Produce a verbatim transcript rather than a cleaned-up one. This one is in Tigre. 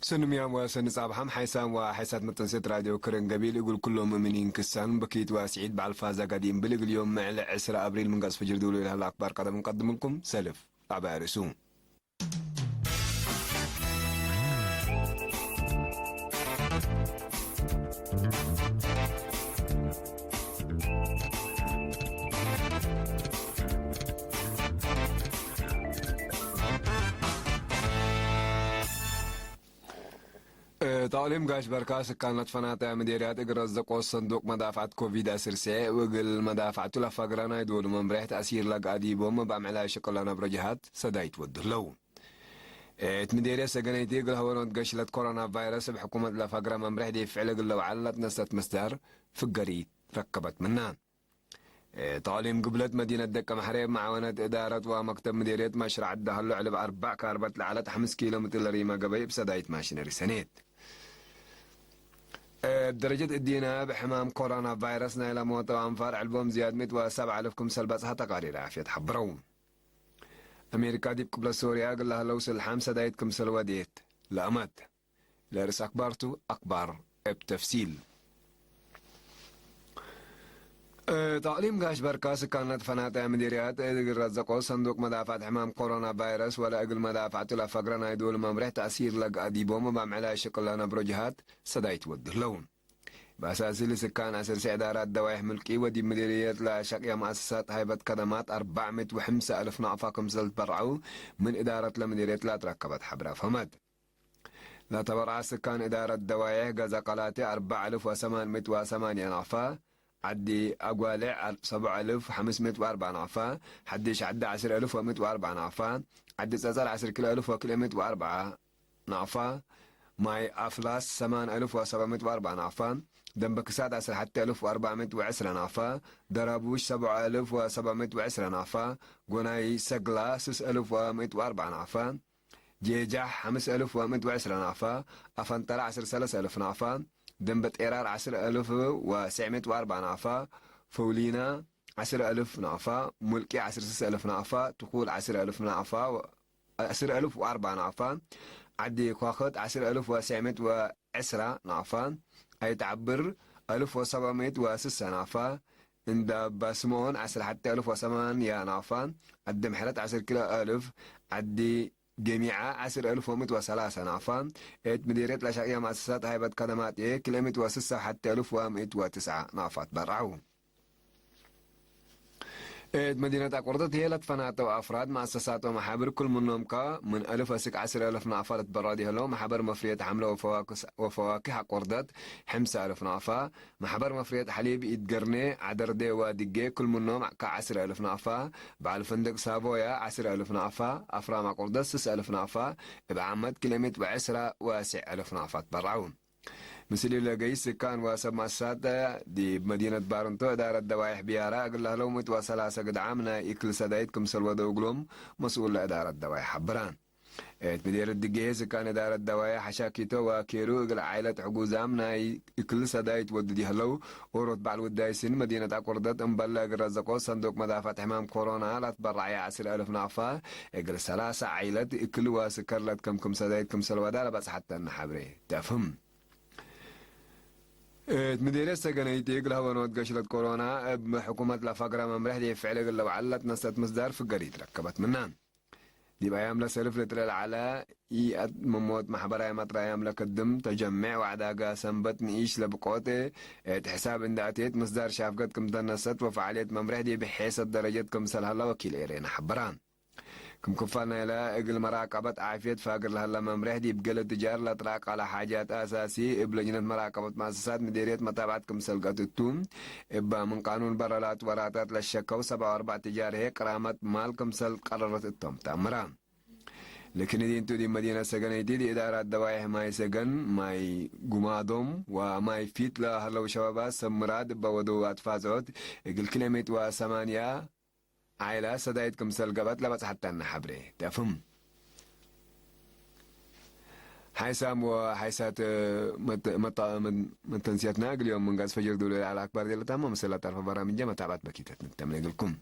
ሰኒ ምያም ወሰኒ ጻብሐም ሓይሳም ወሓይሳት መተንሴት ራድዮ ክርን ገቢል እግል ኩሎም ምእምኒን ክሳን በኪት ወስዒድ በዐል ፋዛ ጋዲ እምብል እግል ዮም ምዕል ዕስራ አብሪል ምን ገጽ ፍጅር ድውሉ ለህለ አክባር ቀደም እንቀድምልኩም። ሰልፍ አባይ ርእሱ። እት አቅሊም ጋሽ በርካ ስካን ለትፈናተ ምዴርያት እግል ረዘቆ ሰንዱቅ መዳፍዐት ኮቪድ አስር ሴዕ ወእግል መዳፍዐቱ ለፈግረ ናይ ዶሉ መምሬሕ ተእሲር ለገአ ዲቦም እብ አምዕል ሽቅል ለነብሮ ጀሃት ሰዳይት ወዱ ህለው። እት ምዴርየት ሰገነይቲ እግል ሀወኖት ገሽለት ኮሮና ቫይረስ እብ ሕኩመት ለፈግረ መምሬሕ ዲብ ፍዕል እግል ለውዐል ለትነሰት መስዳር ፍገሪት ረከበት ምና። እት አቅሊም ግብለት መዲነት ደቀ መሕሬ እብ መዓወነት እዳረት ወመክተብ ምዴርየት መሽረዕ ዳህሎ ዕልብ አርበዕ ካርበት ለዐለት ሐምስ ኪሎ ምትር ለሪመ ገበይ እብ ሰዳይት ማሽነሪ ሰኔት። እብ ደረጀት እዲነ እብ ሕማም ኮሮና ቫይረስ ናይለ ሞተው አንፋር ዕልቦም ዝያድ ምእት ወሰብዓ አልፍ ክምሰል በጽሐ ተቃሪር ዓፍየት ሐብረው። አሜሪካ ዲብ ቅብለት ሶርያ እግል ለህለው ስልሓም ሰዳይት ክምሰል ወዴት ለአመት። ለርእስ አክባርቱ አክባር እብ ተፍሲል። እት አቅሊም ጋሽ በርካ ስካን ለትፈናተ ምዴርያት እግል ረዘቆ ሰንዱቅ መዳፍዐት ሕማም ኮሮና ቫይረስ ወለ እግል መዳፍዐቱ ለፈግረ ናይ ዶሉ መምሬሕ ተእሲር ለገአ ዲቦም እብ አምዕል ሽቅል ለነብሮ ጀሃት ሰዳይት ወዱ ህለው። በአሳሲ ለስካን አስር ሴዕ እዳራት ደዋይሕ ምልቂ ወዲብ ምዲርየት ለሸቅየ መአሰሳት ሃይበት ከደማት አርበዕ ምእት ወሐምሳ አልፍ ናቅፋ ክምሰል ትበርዐው ምን እዳረት ለምዲርየት ለአትረከበት ሐብረ አፍሀመት። ለተበርዐ ስካን እዳረት ደዋይሕ ገዘ ቀላቴ አርበዕ አልፍ ወሰማን ምእት ወሰማንየ ናቅፋ፣ ዐዲ አጓሌዕ አር-፣ ሰብዑ አልፍ ሐምስ ምእት ወአርበዕ ናቅፋ፣ ሐዲሽ ዐዲ ዐስር አልፍ ወምእት ወአርበዕ ናቅፋ፣ ዐዲ ጸጸር ዐስር ክልኤ አልፍ ወክልኤ ምእት ወአርበዕ ናቅፋ፣ ማይ አፍላስ ሰማን አልፍ ወሰብዕ ምእት ወአርበዕ ናቅፋ፣ ደንበ ክሳድ ዐስር ሐቴ አልፍ ወአርበዕ ምእት ወዕስረ ናቅፋ፣ ደራቡሽ ሰብዑ አልፍ ወሰብዕ ምእት ወዕስረ ናቅፋ፣ ጎናይ ሰግላ ስስ አልፍ ወምእት ወአርበዕ ናቅፋ፣ ጄጃሕ ሐምስ አልፍ ወምእት ወዕስረ ናቅፋ፣ አፈንጠረ ዐስር ሰለስ አልፍ ናቅፋ፣ ደንበ ጤራር ዐስር አልፍ ወስዕ ምእት ወአርበዕ ናቅፋ፣ ፈውሊና ዐስር አልፍ ናቅፋ፣ ሙልቂ ዐስር ስስ አልፍ ናቅፋ፣ ትኩል ዐስር አልፍ ናቅፋ፣ ዐስር አልፍ ወአርበዕ ናቅፋ፣ ዐዲ ኳክት ዐስር አልፍ ወስዕ ምእት ወዕስረ ናቅፋ፣ አይት ዐብር አልፍ ወሰብዕ ምእት ወስሰ ናቅፋ፣ እንዳ አባ ስምኦን ዐስር ሐቴ አልፍ ወሰማንያ ናቅፋ፣ ዐዲ ምሕረት ዐስር ክልኤ አልፍ፣ ዐዲ ገሚዐ ዐስር አልፍ ወምእት ወሰላሰ ናቅፋ፣ እት ምዲርየት ለሸቅየ መአሰሳት ሃይበት ከደማት ክልኤ ምእት ወስሳ ሐቴ አልፍ ወምእት ወትስዐ ናቅፋ ትበርዐው። እት መዲነት አቆርደት ህዬ ለትፈናተው አፍራድ፣ መአሰሳት ወመሓብር፣ ክል ምኖም ከ ምን አልፍ አስክ ዐስር አልፍ ናቅፋ ለትበረድ ይህለው። መሓበር መፍርየት ሐምለ ወፈዋክስ-፣ ወፈዋኪህ አቆርደት፣ ሕምሰ አልፍ ናቅፋ፣ መሕበር መፍርየት ሐሊብ ኢድገርኔ፣ ዐደርዴ ወድጌ ክል ምኖም ከዐስር አልፍ ናቅፋ፣ በዐል ፍንድቅ ሳቮያ ዐስር አልፍ ናቅፋ፣ አፍራም አቆርደት ስስ አልፍ ናቅፋ፣ እብ ዓመት ክልኤ ምእት ወዕስራ ወስዕ አልፍ ናቅፋ ትበርዐው። ምስል ለገይስ ስካን ወሰብ መአሰሳት ዲብ መዲነት ባርንቶ እዳረት ደዋይሕ ብያራ እግል ለህለው ምእት ወሰላሰ ግድዓም ናይ እክል ሰዳይት ክምሰል ወደው እግሎም መስኡል ለእዳረት ደዋይሕ ሐብራን። እት ምዴርየት ድጌ ህዬ ስካን እዳረት ደዋይሕ ሐሻኪቶ ወኬሩ እግል ዓይለት ሕጉዛም ናይ እክል ሰዳይት ወድድ ይህለው። ኦሮት በዐል ውዳይ ስን መዲነት አቆርደት እምበለ እግል ረዘቆ ሰንዱቅ መዳፈት ሕማም ኮሮና ለትበረዐየ ዐስር አልፍ ናቅፋ እግል ሰላሰ ዓይለት እክል ወስከር ለትከምክም ሰዳይት ክምሰል ወዳ ለበጽሐተነ ሐብሬ ተፍህም። እት ምዴርየት ሰገነይቲ እግል ሀበኖት ገሽለት ኮሮና እብ ሕኩመት ለፈግረ መምሬሕ ዲብ ፍዕል እግል ለውዐል ለትነሰት ምስዳር ፍገሪት ረከበት ምና። ዲብ አያም ለሰልፍ ልጥለ ለዐለ ኢአትመሞት ማሕበራይ መጥራያም ለክድም ተጀሜዕ ወዐዳጋ ሰንበት ንኢሽ ለብቆት እት ሕሳብ እንዴ አቴት፣ ምስዳር ሻፍገት ክም ተነሰት ወፈዓልየት መምሬሕ ዲብ ሔሰት ደረጀት ክምሰል ሀላ ወኪል ኤሬና ሐበራ። ክም ክፋል ናይለ እግል መራቀበት ዓፍየት ፋግር ለሀለ መምሬሕ ዲብ ገሌ ትጃር ለትራቀለ ሓጃት አሳሲ እብ ለጅነት መራቀበት መአሰሳት ምዴርየት መታብዐት ክምሰል ገአት እቱ። እባ ምን ቃኑን በረላት ወራታት ለሸከው ሰብዓ ወአርበዕ ትጃር ህዬ ቅራመት ማል ክምሰል ቀረረት እቶም ተአምራ። ለክንዲ እንቱ ዲብ መዲነት ሰገነይቲ ዲብ እዳራት ደዋይሕ ማይ ሰገን፣ ማይ ጉማዶም ወማይ ፊት ለሀለው ሸባባት ሰብ ምራድ እበ ወደው አትፋጽዖት እግል ክልኤ ምእት ወሰማንያ ዓይላ ሰዳይት ክምሰል ገብአት ለበጽሐተነ ሐብሬ ተፍህም። ሓይሳም ወሓይሳት መተ-፣ መተ-፣ መተንስያትና እግል ዮም ምን ገጽ ፈጅር ዱለ ለዐለ አክባር ዴለታመ ምስል ለጠርፈ በራምንጀ መታብዐት በኪተት ንተምነ እግልኩም።